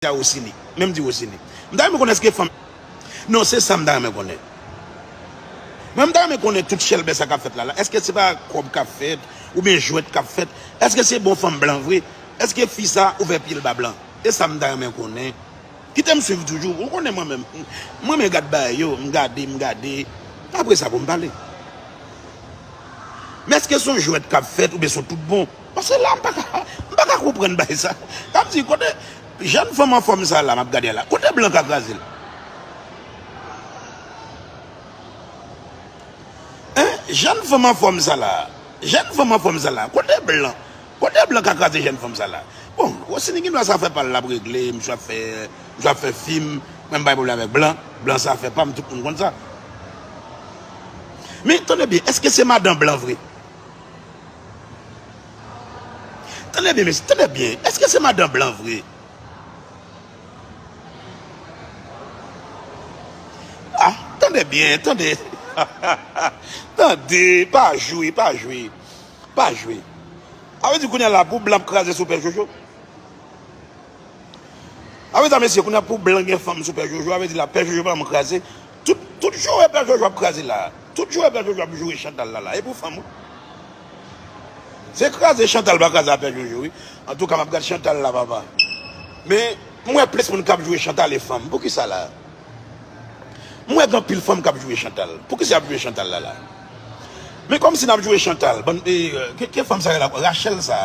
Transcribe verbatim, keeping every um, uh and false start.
a Rosini. Men m di Rosini. M ta renmen konnen èske fanm. Non, se sa m ta renmen konnen. Mwen, m ta renmen konnen tout chèlbè sa k ap fèt la, la. Èske se pa kòb k ap fèt, oubyen jwèt k ap fèt? Èske se bon fanm blan vre? Èske fi sa ouvè pye l ba blan? Se sa m ta renmen konnen. Kite m swiv toujou. Ou konnen mwen menm. Mwen menm gad bagay yo, m gade, m gade. Apre sa pou m pale. Men èske se yon jwèt k ap fèt oubyen se yon tout bon? Paske la, m pa ka, m pa ka konprann bagay sa. Sa vle di, kote jèn fanm anfòm sa la, m ap gade la, kote blan ka kraze l? Hein? Jèn fanm anfòm sa la, jèn fanm anfòm sa la, kote blan? Kote blan ka kraze jèn fanm sa la? Bon, Rosini gen dwa sa fè pa l l ap regle, misye ap fè, misye ap fè fim, mwen m pa gen pwoblèm avèk blan, blan sa fè pa m, tout moun konn sa. Men tande byen, èske se madan blan vre? Tande byen, mesye, tande byen. Èske se madan blan vre? Ah, tande byen, tande. Tande, pa jwe, pa jwe. Pa jwe. A vle di kounye a la, pou blan ap kraze sou Pè Jojo? A vle di, mesye, kounye a pou blan gen fanm sou Pè Jojo, a vle di la, Pè Jojo pa janm kraze. Tout, tout jwè Pè Jojo ap kraze la. Tout jwè Pè Jojo ap joure Chantal la, la. E pou fanm, wi. Se kraze Chantal pa kraze a Pè Jojo, wi. Antouka, m ap gad Chantal la, papa. Men, m wè plis moun k ap joure Chantal e fanm. Poukisa la? M wè gen anpil fanm k ap joure Chantal. Poukisa y ap joure Chantal la, la? Men kòmsi n ap joure Chantal. Bann, e, ke, ke fanm sa rele? Rachel sa.